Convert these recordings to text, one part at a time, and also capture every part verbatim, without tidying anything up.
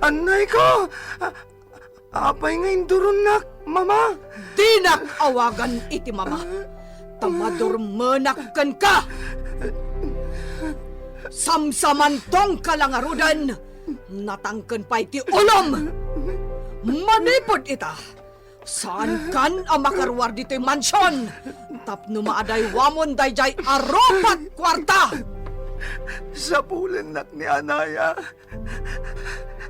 Annayko! A-, apay nga induronnak, Mama? Dinak awagan iti mama, ta madurmenak kenka. Samsamantongka la ngaruden, natangken pay ti ulom. Manipud ita, saankan a makaruar ditoy mansion tapno maadaywamon daydiay a rupa't kuarta. Sapulennak ni anaya.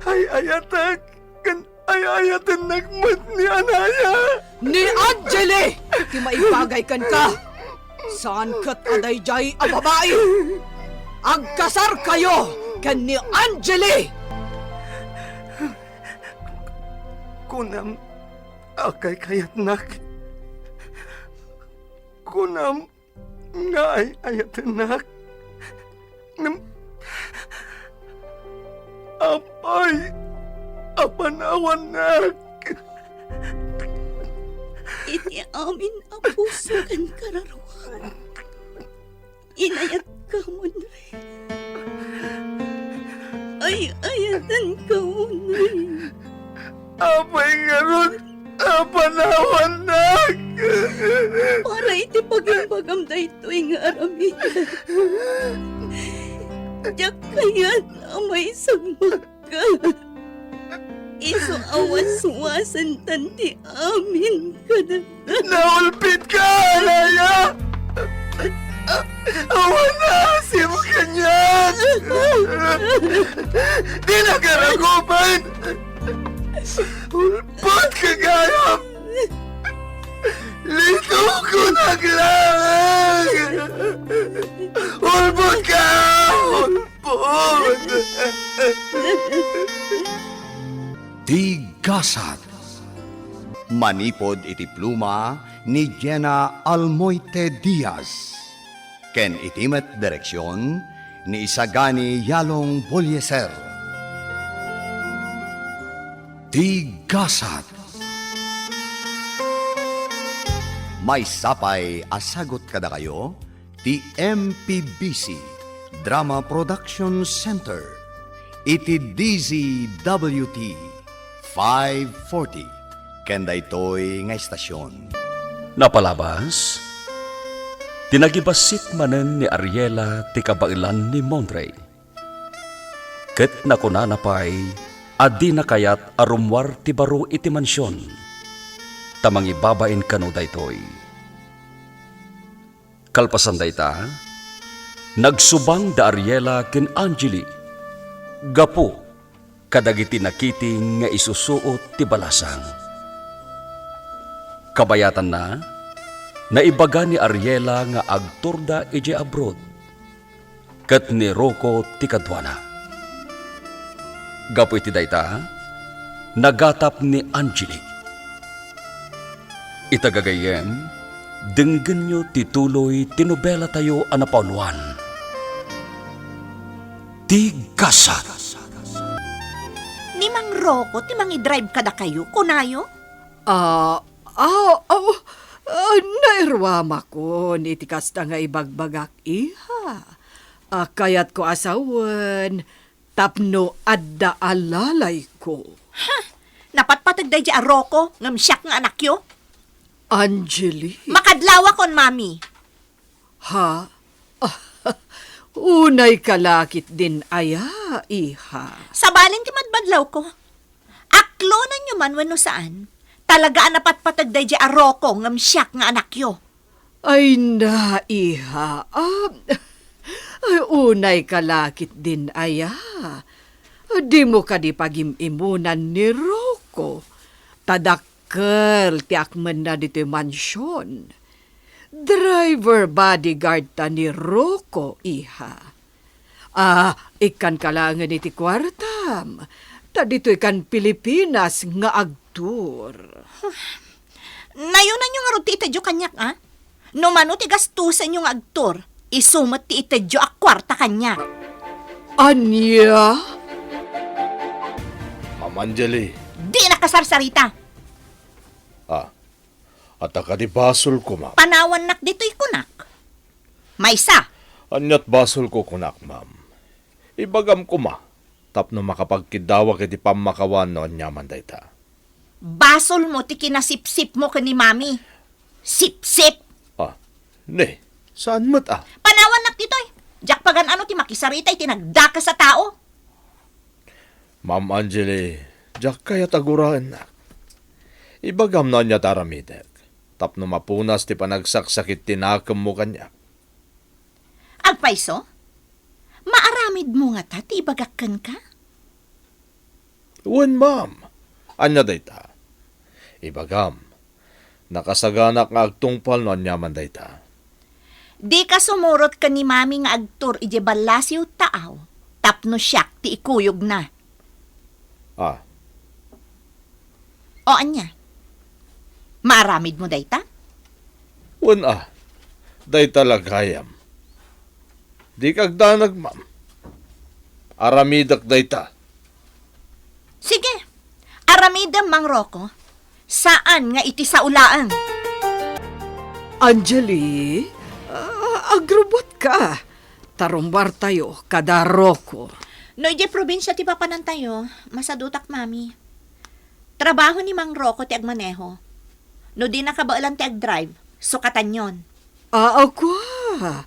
Ay-ayatek ken ay-ayatennak met ni anaya. Ni Angeli ti maibagay kenka. Saan ket a daydiay a babai. Agkasarkayo ken ni Angeli. Kunam a kaykayatnak. Kunam nga ay-ayatennak. Ngem apay a panawannak? Iti amin a puso ken kararuak, inayatkamon. Ay-ayatenka unay. Apay ngarud a panawannak? Para iti pagimbagam daytoy nga aramiden, diak kayat a maisagmakka. Isu a waswasentan ti amin kadagita. Naulpitka, anaya! Awan a asim kaniak! Dinak aragupen! Ulpot ka gayam! Litukonak laeng! Ulpot ka! Ulpot! Ti Gasat. Manipud iti pluma ni Jenna Almoite Diaz ken iti met direksion ni Isagani Yalong Bolieser. Ti Gasat. Maysa pay a sagut kadakayo ti M P B C Drama Production Center iti D Z W T five forty ken daytoy nga estasion. Napalabas ti nagibassit manen ni Ariela ti kabaelan ni Monrey. Ket nakunana pay a dina kayat a rummuar ti baro iti mansion, ta mangibabain kano daytoy. Kalpasan dayta, nagsubang da Ariela ken Angeli gapu kadagiti nakiting nga isusuot ti balasang. Kabayatanna, naibaga ni Ariela nga agturda idiay abroad, ket ni Rocco ti kaduana. Gapu iti dayta, nagatap ni Angeli. Ita gagayyem, denggenyo ti tuloy ti nobelatayo a napauluan, Ti Gasat. Ni Mang Rocco ti mangidrive kadakayo, kunayo? Ah, ah, ah, ah, nairuamakon iti kasta nga ibagbagak, iha. Ah, kayatko a sawen tapno adda alalayko. Ha? Napatpateg daydi a Rocco ngem siak nga anakyo? Angeli. Makadlawakon, Mami. Ha? Unay ka la ketdin aya, iha? Sabalen ti madmadlawko. Aklonenyo man wenno saan, talaga a napatpateg daydi a Rocco ngem siak nga anakyo. Ay na, iha. Ah, ay, unay ka la ketdin aya? Dimo kadi pagim-imunan ni Rocco? Ta dakkel ti akmenna ditoy mansion. Driver bodyguard ta ni Rocco, iha. Ah, ikkanka laengen iti kuartam, ta ditoykan Pilipinas nga agtour. Nayonanyo ngarud ti itedyo kaniak, a? No mano ti gastosenyo nga agtour, isu met ti itedyo a kuarta kaniak. Ania? Ma'am Angeli. Dinaka sarsarita. Ah, adda kadi basolko, ma'am? Panawannak ditoy kunak. Maysa. Ania't basolko kunak, ma'am? Ibagam koma. tapno makapagkiddawak iti pammakawan no aniaman dayta. Basolmo ti kinasipsipmo ken ni Mami. Sipsip! Ah, ne, saan met a? Panawannak ditoy. Diak pagan-ano ti makisarita iti nagdakes a tao. Ma'am Angeli, diak kayat a guraennak. Ibagam no ania ti aramidek, tapno mapunas ti panagsaksakit ti nakemmo kaniak. Agpayso? Maaramidmo ngata ti ibagak kenka? Wen, ma'am. Ania dayta? Ibagam, nakasaganak nga agtungpal no aniaman dayta. Dika sumurot ken ni Mami nga agtur idiay ballasiw taaw tapno siak ti ikuyogna. Ah. O ania? Maaramidmo dayta? Wen a, dayta la gayam. Dika agdanag, ma'am. Aramidek dayta. Sige, aramidem, Mang Rocco. Saan nga iti sao laeng. Angeli, ah, agrubbuatka. Tarumbartayo kada Rocco. No idiay probinsia ti papanantayo, masadutak, Mami. Trabaho ni Mang Rocco ti agmaneho. No dina kabaelan ti agdrive, sukatanyon. Ah, kua.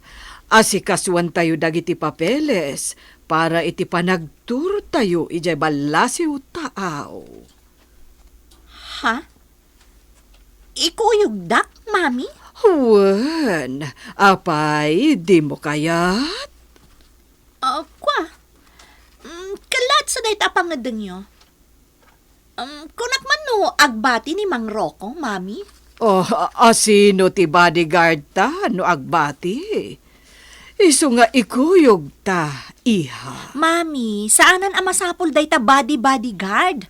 Asikasuantayo dagiti papeles para iti panagturtayo idiay ballasiw taaw. Ha? Ikuyogdak, Mami? Wen, apay, dimo kayat? Ah, kua. Mm, kellat sa dayta a pangeddengyo. Um, kunak man no agbati ni Mang Rocco, Mami? Oh, a-, asino ti bodyguard ta no agbati? Isu nga ikuyog ta, iha. Mami, saanen a masapul dayta body-bodyguard.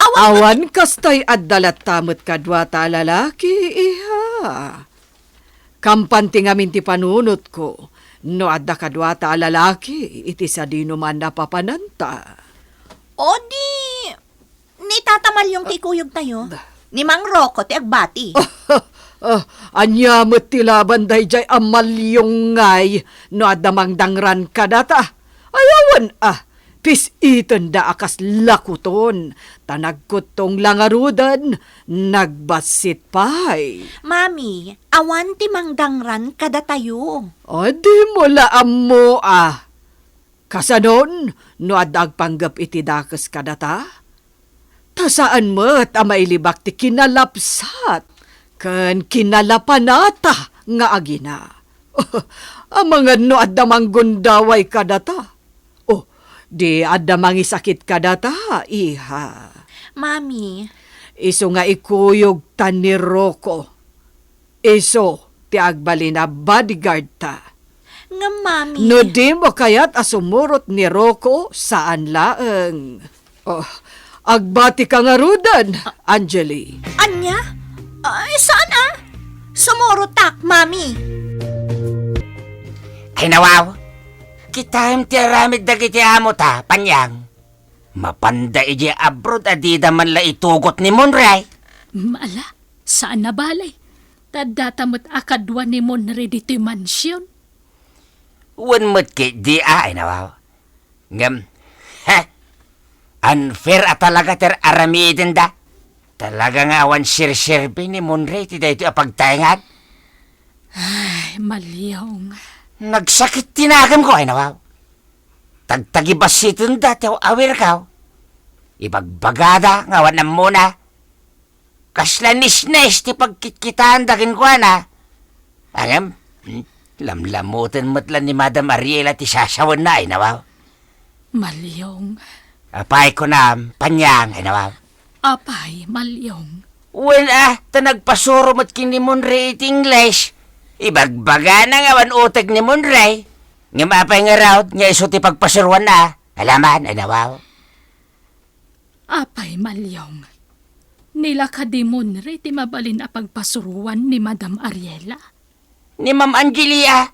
Awan. Awan kastay adda latta met kadua ta a lalaki, iha. Kampan ti ngamin ti panunotko, no adda kaduata a lalaki iti sadinoman a papananta. O di, ni Tata Maliong ti ikuyogtayo, ni Mang Rocco ti agbati. Ah, ania met ti laban daydiay a Maliong ngay no adda mangdangran kadata? Ay, awan a, pis-itenda a kas lakuton, ta nagkuttong la ngaruden, nagbassit pay. Mami, awan ti mangdangran kadatayo. O, dimo la ammo a. Kasanon no adda agpanggep iti dakes kadata? Ta saan met a mailibak ti kinalapsat ken kinalapanata nga agina. Amangan no adda manggundaway kadata. O, di adda mangisakit kadata, iha. Mami. Isu nga ikuyogta ni Rocco. Isu ti agbalin a bodyguard ta. Ngem, Mami. No dimo kayat a sumurot ni Rocco, saan laeng. Oh, agbatika ngaruden, Angeli. Ania? Ay, saan a? Sumurotak, Mami. Ay, nawaw. Kitaem ti aramid dagiti amo ta, Panyang. Mapanda idiay abroad a dida man la itugot ni Monray. Ala, saan a bale. Ta data met a kadua ni Monray ditoy mansion. Wen met ketdi a, ay nawaw. Ngem, he, unfair a talaga ti aramidenda. Talaga nga awan serserbi ni Monray ti daytoy a pagtaengan. Ay, Maliong. Nagsakit ti nagemko, ay nawaw. Tagtagibassitenda ti awirko. Ibagbagada nga awan ammona. Kasla nisnes ti pagkitkitaanda kenkuana. Ngem, hmm, lamlamoten met la ni Madam Ariela ti sasawenna, ay nawaw. Maliong. Apay kunam, Panyang, ay nawaw. Apay, Maliong. Wen a, ta nagpasuro met ken ni Monray iti Ingles. Ibagbagana nga awan uteg ni Monray. Ngem apay ngarud nga isu ti pagpasuruanna? Alaman, ay nawaw. Apay, Maliong, ni la kadi Monray ti mabalin a pagpasuruan ni Madam Ariela? Ni Ma'am Angelia.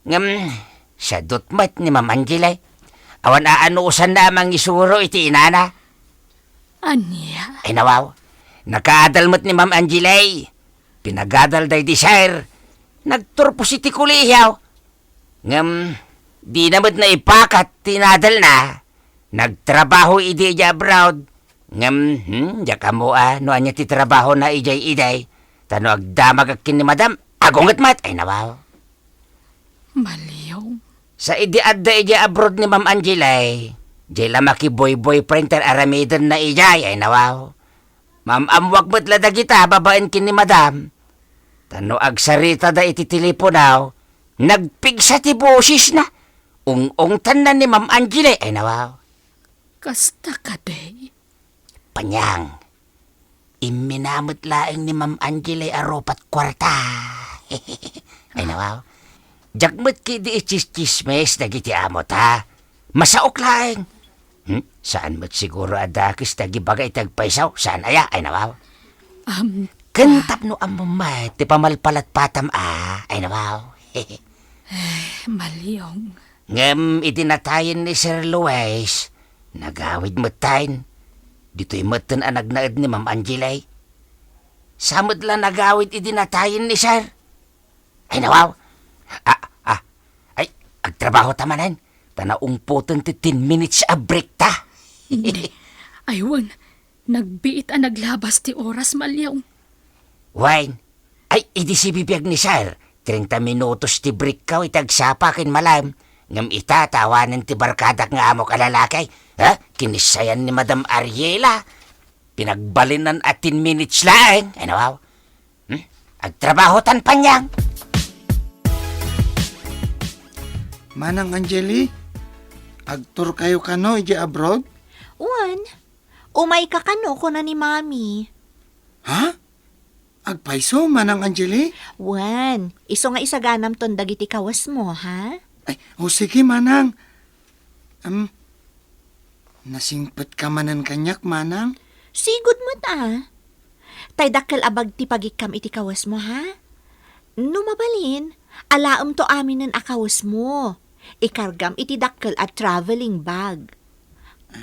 Ngem, sadut met ni Ma'am Angeli. Awan aanusanna a mangisuro iti inana. Ania? Ay, nawaw. Nakaadal met ni Ma'am Angeli. Pinagadal day Desire. Nagturpos iti kolehiyo. Ngem, dina met naipakat ti inadalna. Nagtrabaho idi idiay abroad. Ngem, hmm, diak ammo a no ania ti trabahona idiay idi. Ta no agdamagak ken ni Madam, agunget met. Ay, nawaw. Maliw. Sa idi adda idiay abroad ni Ma'am Angeli, diay la makiboy-boyfriend ti ar-aramidenna idiay. Ay, nawaw. Maam-ammoak met la dagita babaen ken ni Madam. Ta no agsaritada iti telepono, nagpigsa ti bosesna. Ung-ungtanna ni Ma'am Angeli. Ay, nawaw. Kasta kadi? Panyang, immina met laeng ni Ma'am Angeli a rupat kuarta. Ay, nawaw. Diak met ketdi itsistsismis dagiti amota. Masaok laeng. Hmm? Saan met siguro a dakes ti agibaga iti agpayso? Saan aya? Ay, nawaw. Am, Ken tapno ammom met ti pamalpalatpatam a? Ay, nawaw. Maliw. Ngem idi natayen ni Sir Luis, nagawid metten. Ditoy metten a nagnaed ni Ma'am Angeli. Sa met la nagawid idi natayen ni Sir. Ay, nawaw. Ah, ah. Ay, agtrabaho ta manen. Ta naungpoten ti ten minutes a break ta. Hindi. Ay, wen. Nagbiit a naglabas ti oras, Maliw. Wen. Ay, idi sibibiag ni Sir, treinta minutos ti break ko iti agsapa ken malem. Ngem ita, ta awanen ti barkadak nga amok a lalaki. Ha? Kinissayan ni Madam Ariela. Pinagbalinan a ten minutes laeng. Ay, nawaw. Hmm? Agtrabaho tan panyang. Manang Angeli, agtour kayo kano idiay abroad? Wen, umayka kano, kuna ni Mami. Ha? Agpayso, Manang Angeli? Wen, isu nga isaganamton dagiti kawesmo, ha? Ay, o sige, Manang. Am, nasingpetka manen kaniak, Manang? Sigud met a. Tay dakkel a bag ti pagikkam iti kawesmo, ha? No mabalin, alaemto aminen a kawesmo. Ikargam iti dakkel a traveling bag.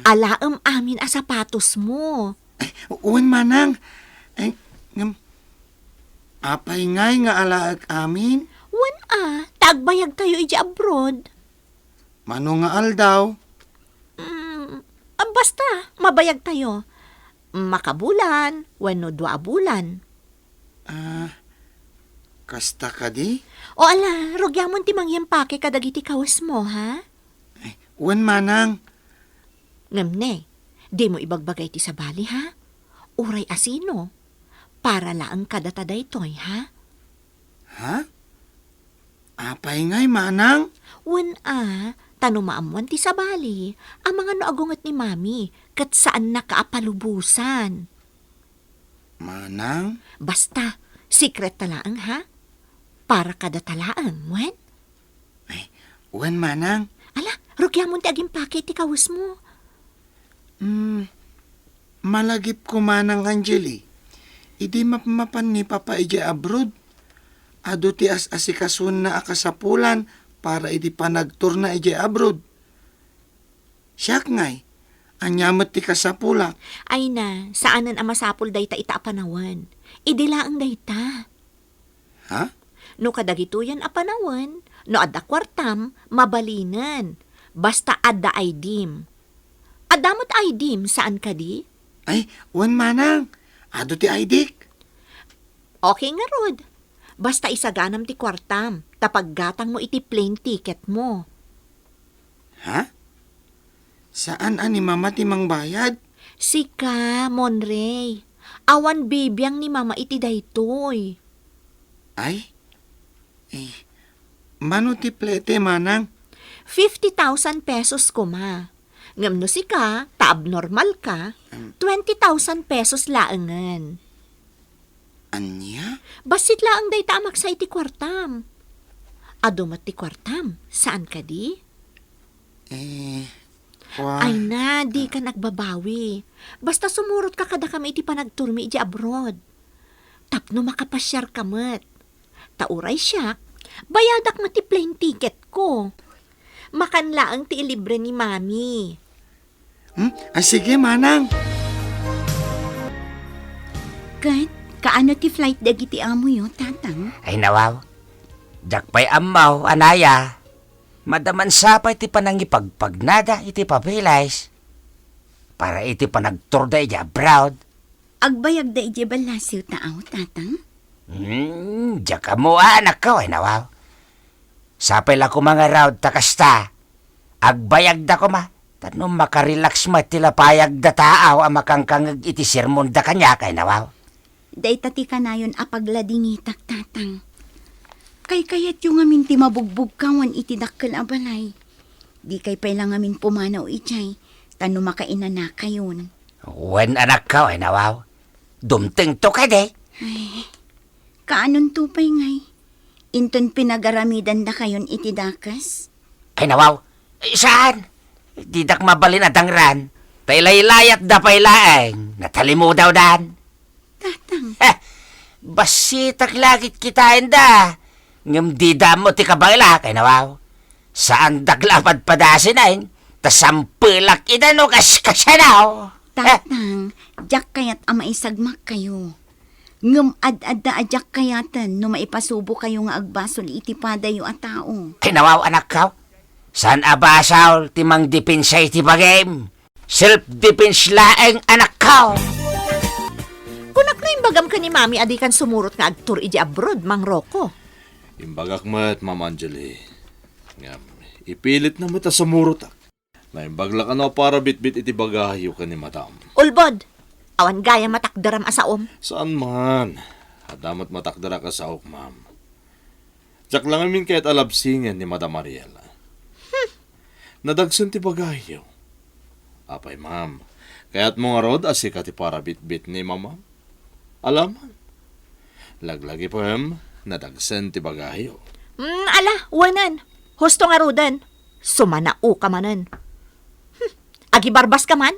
Alaem amin a sapatosmo. Ay, wen, Manang. Ay, ngem, apay ngay nga alaek amin? Wen a, ta agbayagtayo idiay abroad. Mano nga aldaw? Mm, ah, basta, mabayagtayo. Makabulan, wenno dua a bulan. Ah, kasta kadi? O ala, rugiamon ti mangimpake kadagiti kawesmo, ha? Ay, wen, Manang. Ngem ne, dimo ibagbaga iti sabali, ha? Uray asino, para laeng kadata daytoy, ha? Ha? Apay ngay, Manang? Wen a, ta no maammoan ti sabali, amangan no agunget ni Mami, ket saannaka a palubosan. Manang? Basta, secret ta laeng, ha? Para kadata laeng, wen? Ay, wen, Manang. Ala, rugiamon ti agimpake iti kawesmo. Hmm, malagipko, Manang Angeli, idi mapmapan ni Papa idiay abroad, adu ti as-asikasuenna a kasapulan para iti panagtourna idiay abroad. Siak ngay, ania met ti kasapulak? Ay na, saanen a masapul dayta ita a panawen. Idi laeng dayta. Ha? No kadagitoyen a panawen, no adda kuartam, mabalinen. Basta adda I D-m. Adda met I D-m, saan kadi? Ay, wen, Manang. Adu ti I D-k. Okay ngarud. Basta isaganam ti kuartam, ta paggatangmo iti plane ticket mo. Ha? Saan a ni Mama ti mangbayad? Sika, Monray. Awan bibiang ni Mama iti daytoy. Ay? Eh, mano ti plete, Manang? Fifty thousand pesos koma. Ngem no sika, ta abnormal ka, twenty thousand pesos laengen. Ania? Bassit laeng dayta a maksa iti kuartam. Adu met ti kuartam, saan kadi? Eh, wa- Ay na, dika nagbabawi. Basta sumurotka kadakami iti panagturmi iti abroad. Tapno makapasiarka met. Ta uray siak, bayadak met ti plane ticket ko. Makan laeng ti ilibre ni Mami. Hmm? Ah, sige, Manang. Ket, kaano ti flight dagiti amoyo, Tatang? Ay, nawaw. Diak pay ammo, anaya. Madaman sa pay ti panangipagpagnada iti papeles. para iti panagturda idiay abroad. Agbayagda idiay ballasiw taaw, Tatang? Hmm, diak ammo, anakko, ay nawaw. Sapay la koma ngarud ta kasta. Agbayagda koma, tapno makarelax met ti lapayagda taaw a makangkangeg iti sermonda kaniak, ay nawaw. Dayta ti kanayon a pagladingitak, Tatang. Kaykayatyo ngamin ti mabugbugkawan iti dakkel a balay. Dikay pay la ngamin pumanaw idiay, ta no makainanakayon. Wen, anakko, ay nawaw. Dumtengto kadi? Ay, kaanonto pay ngay? Inton pinagaramidandakayon iti dakes? Ay, nawaw. Eh, saan? Didak mabalin a dangran. Ta ilaylayatda pay laeng. Natalimudawdan. Tatang. Eh, bassitak la ket kitaenda. Ngem dida ammo ti kabaelak, ay nawaw. Saandak la a padpadasinen, ta sampelak ida no kaskasano. Eh. Tatang, diak kayat a maisagmakkayo. Ngem ad-adda a diak kayaten no maipasubokayo nga agbasol iti padayo a tao. Ay, nawaw, anakko. Saan a basol ti mangdepensa iti bagim? Self-defense laeng, anakko. Kunak no imbagam ken ni Mami a dikan sumurot nga agtour idiay abroad, Mang Rocco. Imbagak met, Ma'am Angeli. Ngem, ipilitna met a sumurotak. Naimbag la kano a para bitbit iti bagayo ken ni Madam. Ulbod! Awan gayam a takderam a saom. Saan man. Adda met matakderak a saok, Ma'am. Diak la ngamin kayat a labsingen ni Madam Ariela. Hmm. Nadagsen ti bagayo. Apay, Ma'am, kayatmo ngarud a sika ti para bitbit ni Mama? Alaman. Laglagipem, nadagsen ti bagayo. Mm, ala, wenen. Husto ngaruden. Sumanaoka manen. Hmm, agibarbaska man?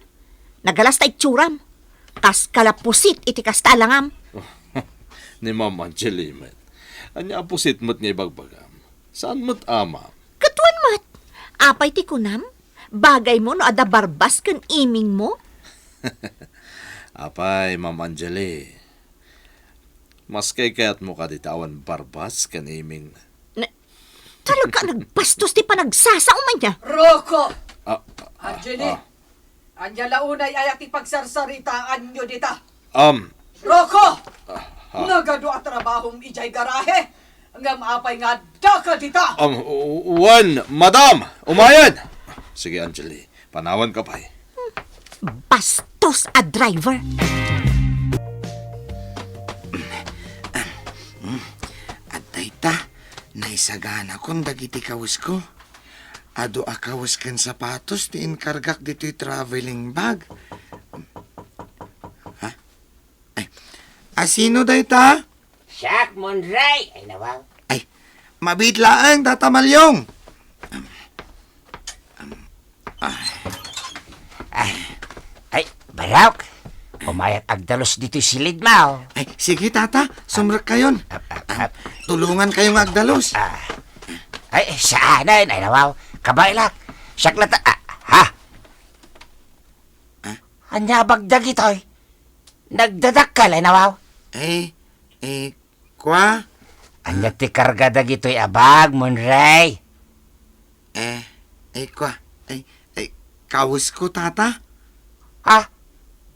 Nagalas ta itsuram. Kas kala pusit iti kasta a langam. Ni Ma'am Angeli met. Ania a pusit met nga ibagbagam? Saan met, Ama? Ket wen met. Apay ti kunam? Bagaymo no adda barbas ken imingmo? Apay, Ma'am Angeli. Mas kaykayatmo kadi ta awan barbas ken imingna? Ne-, talaga a nagbastos ti panagsasaom ania. Rocco! Ah, ah, Angeli! Ah. Ania la unay aya ti pagsarsaritaanyo dita? Um. Rocco! Ah, ah. Nagadu a trabahom idiay garahe, ngem apay nga addaka dita? Um, w-, wen, madam, umayen! Sige, Angeli, panawanka pay. Bastos a driver! Adda ita, naisaganakon dagiti kawesko. Adu a kawes ken sapatos ti inkargak ditoy traveling bag. Ha? Ay, asino dayta? Siak, Monray. Ay, nawaw. Ay, mabiit laeng, Tata Malyong. Ay, ay, Barok. Umayak agdalus ditoy silidmo. Ay, sige, Tata. Sumrekkayon. Ap, ap, ap. Tulongankayo nga agdalus. Ah. Ay, saanen, ay, nawaw. Kabaelak. Siak la ta, ah, ha? Ah? Ania a bag dagitoy? Nagdadakkel, ay, nawaw. Eh, eh, kua? Ania ti karga dagitoy a bag, Monray? Eh, eh, kua? Eh, eh, kawesko, Tata? Ha?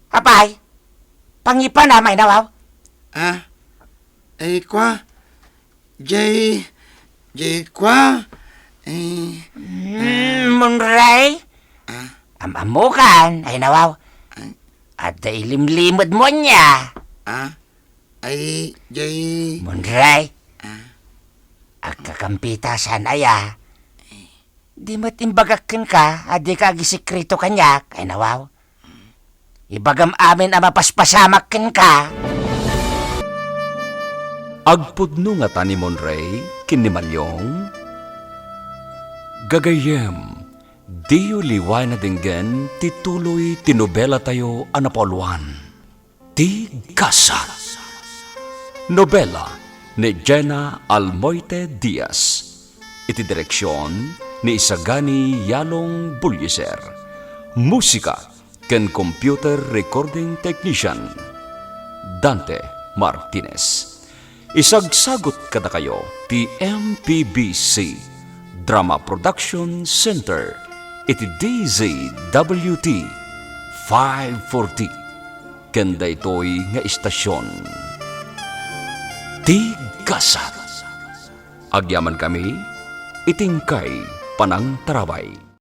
Apay? Pangipanam, ay, nawaw? Ah, eh, kua? Jay, jay, kua? Eh, mm, Monray? Ah? Am-ammokan, ay, nawaw? Ay. Adda ilimlimedmo ania? Ah? Ay, jay. Monray? Ah? Agkakampita saan aya? Eh. Di met imbagak kenka a dika agisekreto kaniak, ay, nawaw? Ibagam amin a mapaspasamak kenka. Agpudno ngata ni Monray ken ni Malyong? Gagayyem, diyo liwayan a denggen ti tuloy ti nobelatayo a napauluan, Ti Gasat. Nobela ni Jena Almoite Diaz. Iti direksion ni Isagani Yalong Bullieser. Musika ken computer recording technician, Dante Martinez. Isagsagut kadakayo ti M P B C Drama Production Center iti D Z W T five forty, ken daytoy nga istasion, Ti Gasat. Agyamankami iti inkay panangtarabay.